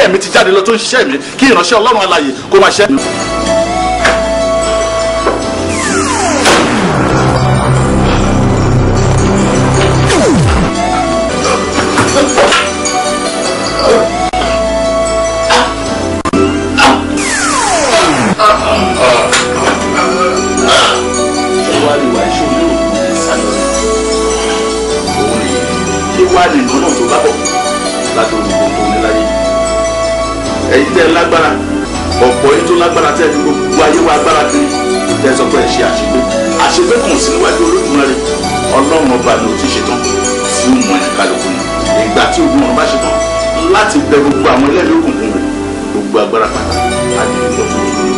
ẹ̀mí ti jáde lọ tó ń ṣiṣẹ́ mi, kí ìránṣẹ́ Ọlọ́run alààyè kó máa ṣẹ́ mi. Ẹ̀yin tẹ́ lágbára, ọ̀pọ̀ yín tó lágbára tẹ́ fi gbogbo ayé wa agbára kiri, tẹ́ sọ pé ẹ ṣe àṣegbé. Àṣegbé kàn sí níwájú Olódùmarè. Ọlọ́run ọba ni ò ti ṣetán tí ó mọ ẹ̀ka lóko ni. Ìgbà tí ogun ọ̀run bá ṣetán láti bẹ gbogbo àwọn ẹlẹ́rìí òkùnkùn rẹ̀, gbogbo agbára pátá àti ìjọ tó tó ní.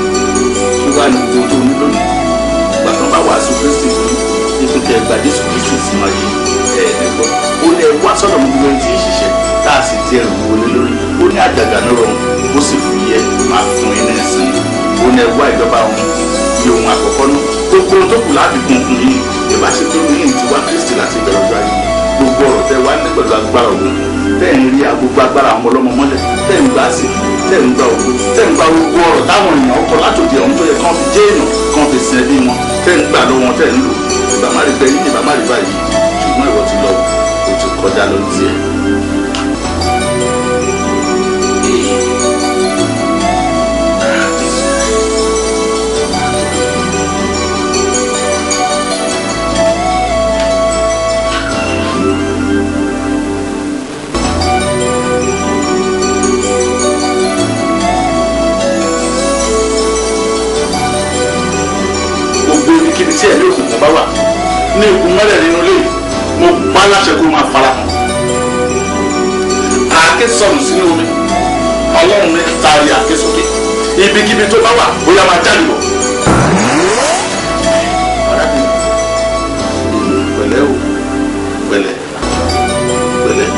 Kí wàá ní gbogbo tó ní lónìí? Ìgbà tán bá wàásù Kristi fún yín, pé kẹ́ ẹ gba Jésù Kristi sínú ayé ẹ̀ẹ́dẹ́gbọ́n. Ó ní ẹ wá sọ́dọ̀ mi gbogbo ẹni tí ń ṣiṣẹ́ tá a sì ti ẹrù wọlé lórí. Ó ní àjàgà ní rọrùn, ó sì fúyẹ́, máa fún yín ní ìsinmi. Ó ní ẹ wá ìjọba òun ní ohun àkọ́kọ́ náà. Gbogbo ohun tó kù láti kún fún yín. Ìbáṣe tó ní ti wá Kristi láti ìbẹ̀rẹ̀ ọjọ́ ayé. Gbogbo ọ̀rọ̀ tẹ wá ní pẹ̀lú agbára òun. Tẹ́ ń rí gbogbo agbára àwọn ọlọ́mọ mọ́lẹ̀. Tẹ́ ń gbà sí, tẹ́ ń gba ògo, tẹ́ ń gba gbogbo ọ̀rọ̀ táwọn èèyàn kọ látòdì ọ̀hún tó yẹ kán fi jẹ́ èèyàn, kán fi sin ẹbí wọn. Tẹ́ ń gbà lọ́wọ́ wọn, tẹ́ ń lò. Ìbá má rí bẹ́ẹ̀ yín, ìbá má rí báyìí. Ṣùgbọ́n ìwọ ti lọ, o ti kọjá lọ tiẹ̀. Kíbi tí ẹ̀mí òkùnkùn bá wà ní ikùn mọ́lẹ̀ nínú ilé, mo pa láṣẹ kó máa farahàn. Àáké sọnù sínú omi, Ọlọ́run mi taari àáké sókè. Ibikíbi tó bá wà, bóyá máa jáde bọ̀. Arábìnrin, pẹ̀lẹ́ o, pẹ̀lẹ́, pẹ̀lẹ́.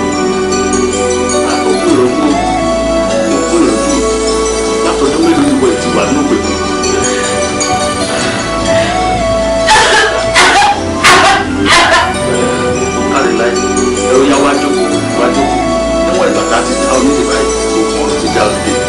Òkú ìrọ̀jú, òkú ìrọ̀jú. Látọjọ́ mélòó ni wọ́n ti wà nínú ìgbèkùn? Níwọ̀n ìgbà tá a ti dá onídìí báyìí, ogun ọ̀run ti dá onídìí.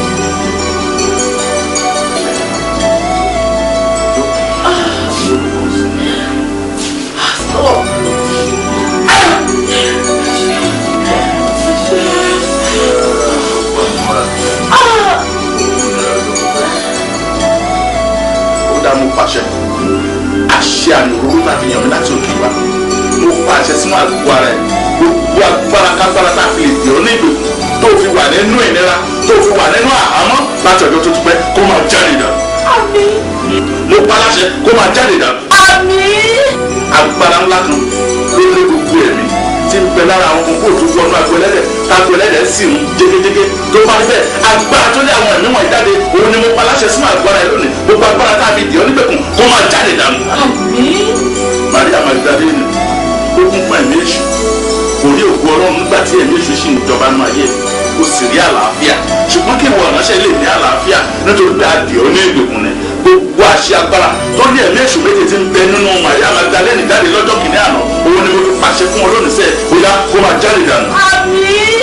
Ó dá mo pàṣẹ, àṣẹ àmì òróró tá a fi yàn mí láti òkè wá. Mo pàṣẹ sínú àgọ́ ara ẹ̀. Gbogbo agbára kágbára tá a fi lè dè ọ́ ní ìgbèkùn tó fi wà nínú ìnira, tó fi wà nínú àhámọ́ láti ọjọ́ tó ti pẹ́, kó máa jáde dànù. Àmín. Mo pa láṣẹ kó máa jáde dànù. Àmín. Agbára ńlá kan ló lé gbogbo ẹ̀mí tí ń bẹ lára àwọn kan kó tó wọnú agbo ẹlẹ́dẹ̀, tágbo ẹlẹ́dẹ̀ sì ń jégéjégé. Tó bá rí bẹ́ẹ̀, agbára tó lé àwọn ẹ̀mí wọ̀nyí jáde, òun ni mo pa láṣẹ sínú àgọ́ ara ẹ̀ lónìí. Gbogbo agbára tá a fi dè ọ́ nígbèkùn kó máa jáde dànù. Àmín. Maria Magdalene ó kún fún ẹ̀mí èṣù, kò rí ògo Ọlọ́run nígbà tí ẹ̀mí èṣù sì ń jọba nínú ayé, kò sì rí àlàáfíà. Ṣùgbọ́n kí ìwọ ìránṣẹ́ lè ní àlàáfíà nítorí pé a dè ọ́ ní ìgbèkùn ni. Gbogbo àṣẹ agbára tó ní ẹ̀mí èṣù méje tí ń bẹ nínú Maria Magdalene jáde lọ́jọ́ kìíní àná, òun ni mo fi pàṣẹ fún ọ lónìí sẹ́ẹ̀, ó yá kó máa jáde dànù. Àmín.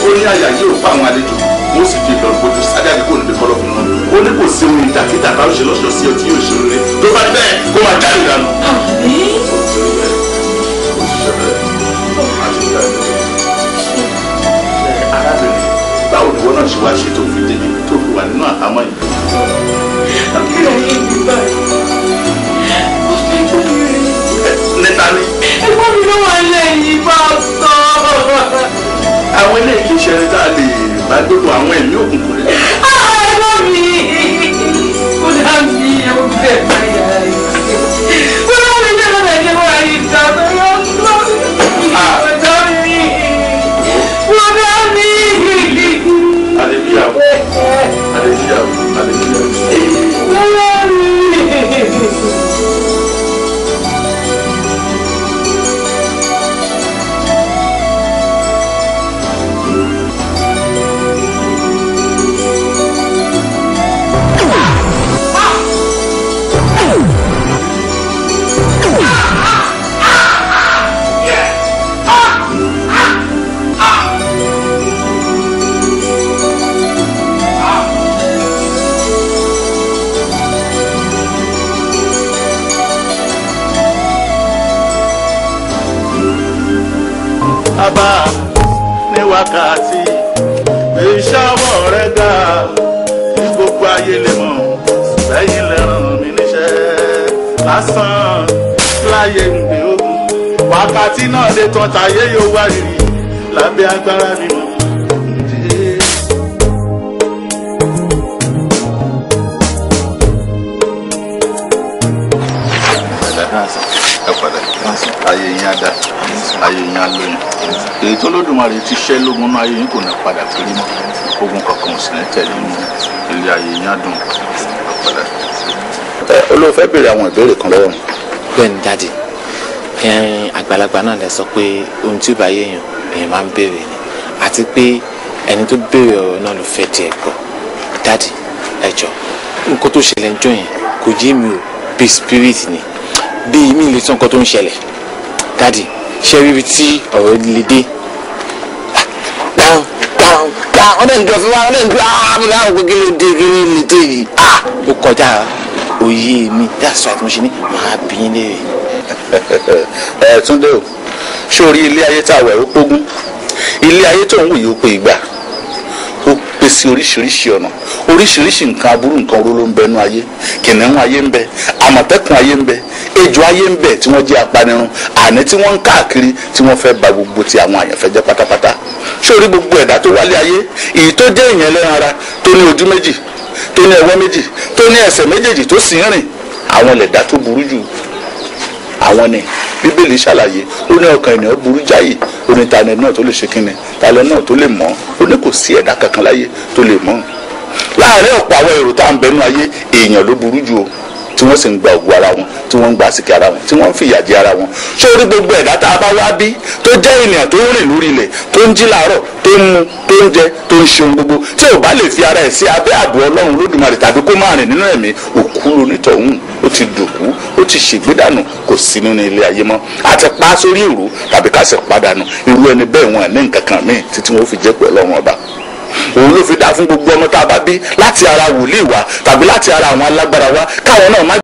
Ó ní àyà yóò pa àwọn àlejò, wọ́n sì fi ìbẹ̀rù bójú sájáde kó níbi kọ̀lọ̀fín wọn. Ó ní kò sí ohun ìdàkídà bá ṣe lọ́ṣọ̀ọ́ sí ọtí yóò ṣe rere. Tó bá bẹ́ẹ̀ kó máa jáde dànù. Àmín. Ó ti rí bẹ́ẹ̀, ó ti ṣe bẹ́ẹ̀, àti ìgbà yẹn. Arábìnrin, báwo ni wọ́n náà ṣe wá ṣe tó fi débi tó fi wà nínú àhámọ́ yìí? Àbúrò yìí mi báyìí. Ó fẹ́ gbọ́ mi rí. Níta ni. Ẹ̀gbọ́n mi ló wà lẹ́yìn pásítọ̀. Àwọn eléyìí kì í ṣe ẹni tá a lè bá gbogbo àwọn ẹ̀mí òkùnkùn rẹ̀. Ẹ̀gbọ́n mi! Ó dá mi ẹ̀wọ̀n bí bẹ́ẹ̀ bá yàrá yìí. Ó dá mi jẹ́ lọ́dọ̀ ẹ̀jẹ̀ wọ́n ayé ìta tó yọ ọ́ mi. Ó dá mi. Hallelujah. Hallelujah. Hallelujah. Ó dá mi. wákàtí iṣẹ́ ọwọ́ rẹ ga ní gbogbo ayé lè mọ̀ lẹ́yìn lẹ́ràn mi níṣẹ́ lásán láyé ń gbé ogun wákàtí náà lè tán tayé yóò wá rírì lábẹ́ agbára mímọ́. Ayé yín á dá, ayé yín á lóyún. Èyí tó Olódùmarè ti ṣẹ́ lógun náà ayé yín kò ní padà kiri mọ́. Ogun kankan ò sì ní tẹ̀lé mọ́. Ilé ayé yín á dùn padà. Olóò fẹ́ béèrè àwọn ìbéèrè kan lọ́wọ́ mi. Bẹ́ẹ̀ni dáàdì, àgbàlagbà náà lè sọ pé ohun tí ó bá yéèyàn èèyàn máa ń béèrè ni, àti pé ẹni tó béèrè ọ̀rọ̀ náà ló fẹ́ di ẹ̀gbọ́. Dáàdì, ẹ jọ̀ọ́, nǹkan tó ṣẹlẹ̀ ń jọ yẹn kò yé mi o, bí spirit ni, bí mi lè sọ nǹkan tó ń ṣẹlẹ̀. Dáàdì, ṣé ríbi tí ọ̀rọ̀ lè dé? Dáhùn dáhùn dáhùn, ọ̀dẹ̀ ń jọ fún wa, ọ̀dẹ̀ ń jọ àmì láwọn gbogbo ló dé kí ló lè dé yìí. Ó kọjá òye mi, that's why mo ṣe ní màá bí yín léèrè. Ẹ Túndé o, ṣé o rí ilé ayé tá a wẹ̀ ó pógún? Ilé ayé tó ń wù yìí ó pé igba, ó pé sí oríṣiríṣi ọ̀nà, oríṣiríṣi nǹkan aburú nǹkan oró ló ń bẹ nú ayé. Kìnìún ayé ń bẹ, àmọ̀tẹ́kùn ayé ń bẹ, ejò ayé ń bẹ tí wọ́n jẹ́ apanirun, àní tí wọ́n ń káàkiri tí wọ́n fẹ́ ba gbogbo ti àwọn àyànfẹ́ jẹ́ pátápátá. Ṣé o rí gbogbo ẹ̀dá tó wálé ayé, èyí tó jẹ́ èèyàn ẹlẹ́ran ara tó ní ojú méjì, tó ní ẹwọ́ méjì, tó ní ẹsẹ̀ méjèèjì tó sì ń rìn, àwọn lẹ̀dá tó burú jù. Àwọn ni Bíbélì ṣàlàyé, ó ní ọkàn ènìyàn burú jáyì, ó ní talẹ̀ náà tó lè ṣe kínni, talẹ̀ náà tó lè mọ̀, ó ní kò sí ẹ̀dá kankan láyé tó lè mọ̀. Láàárín ọ̀pọ̀ àwọn èrò tá à ń bẹnu ayé, èèyàn ló burú jù o, tí wọ́n sì ń gba ògùn ara wọn, tí wọ́n ń gba àsìkò ara wọn, tí wọ́n ń fìyà jẹ ara wọn. Ṣé orí gbogbo ẹ̀dá tá a bá wá bí tó jẹ́ ènìyàn tó ń rìn lórí ilẹ̀, tó ń jí làárọ̀, tó ń mu, tó ń jẹ, tó ń ṣe ohun gbogbo, tí ò bá lè fi ara ẹ̀ sí abẹ́ ààbò Ọlọ́run Olódùmarè tàbí kó máa rìn nínú ẹ̀mí, òkú onítọ̀hún ó ti dòkú, ó ti ṣègbédànù, kò sí nínú ilé ayé mọ́. Àti pa sórí ìró tàbí ká sì padànù irú ẹni bẹ́ẹ̀ wọn ní nǹkan kan míì títí wọn ó fi jẹ́ pé Ọlọ́run ọba. Òun ló fi dáa fún gbogbo ọmọ tá a bá bí láti ara wòlíì wa tàbí láti ara àwọn alágbára wa káwọn náà má